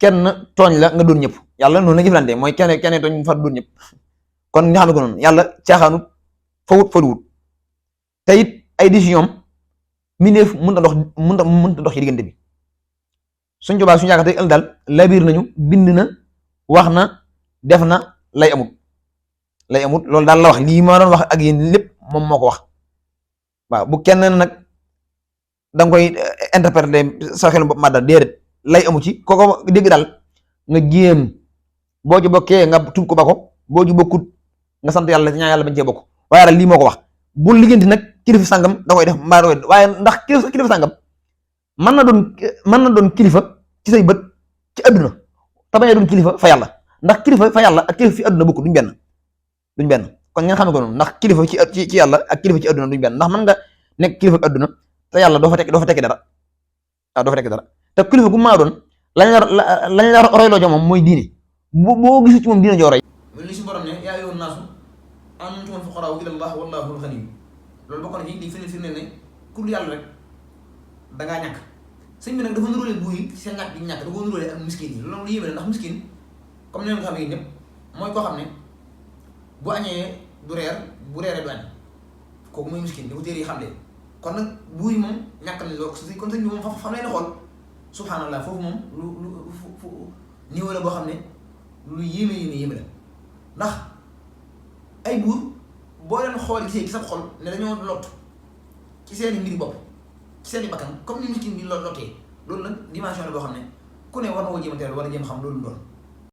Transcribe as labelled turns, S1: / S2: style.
S1: kenn tooñ la nga doon ñëpp yàlla noonu la jëflante mooy kenn tooñ mu far doon ñëpp kon nga xam ne ko noonu yàlla caaxaanut faluwut te it ay décision mindeef mënta dox ci diggante bi suñ jobaa suñu yaakaar tey ëllëg daal labiir nañu bind na wax na def na lay amut loolu daal la wax lii ma doon wax ak yéen lépp moom moo ko wax waaw bu kenn nag da nga koy interpréter sa xel ma daal déedéet lay amu ci kooko dégg daal nga jéem boo ci bokkee nga tuub ko ba ko boo ci bokkut nga sant yàlla ci ñaan yàlla bañ cee bokk waaye daal lii moo ko wax bu liggéenti nag kilifa sàngam da koy def mbaa da koy waaye ndax kilifa sàngam mën na doon kilifa ci say bët ci àdduna te bañ a doon kilifa fa yàlla ndax kilifa fa yàlla ak kilifa fi àdduna bokk duñ benn kon ngeen xam ne ko noonu ndax kilifa ci yàlla ak kilifa ci àdduna duñ benn ndax mën nga nekk kilifa àdduna te yàlla doo fa tekki dara waaw doo fa tekki dara te kilifa gu maa doon lañ la royloo moom mooy diine boo gisu ci moom diine joo roy li si borom ne yaa ayyuhan naasu antumul fuqaraa ilallah wallahul ganiy loolu bokk na ci di firnde ne ku dul yàlla rek dangaa ñàkk sëñ bi nag dafa nuróole buy seen ñàkk bi ñàkk da koo nuróole ak miskin yi loolu yéeme na ndax miskin comme ni nga xam ne ñëpp mooy koo xam ne bu añee du reer bu reeree du añ kooku mooy miskin di ko téere yi xam leen kon nag buy moom ñàkk nañ loolu kon sëñ bi moom xam leen xool subhanallah foofu moom lu niveau la boo xam ne lu yéeme la ndax ay buur boo leen xool gisee ci sa xol ne dañoo lott ci seeni mbiri bopp ci seeni bakkan comme ni miskin bi lottee loolu nag dimension la boo xam ne ku ne war na koo jéem a teel wala jéem xam loolu doon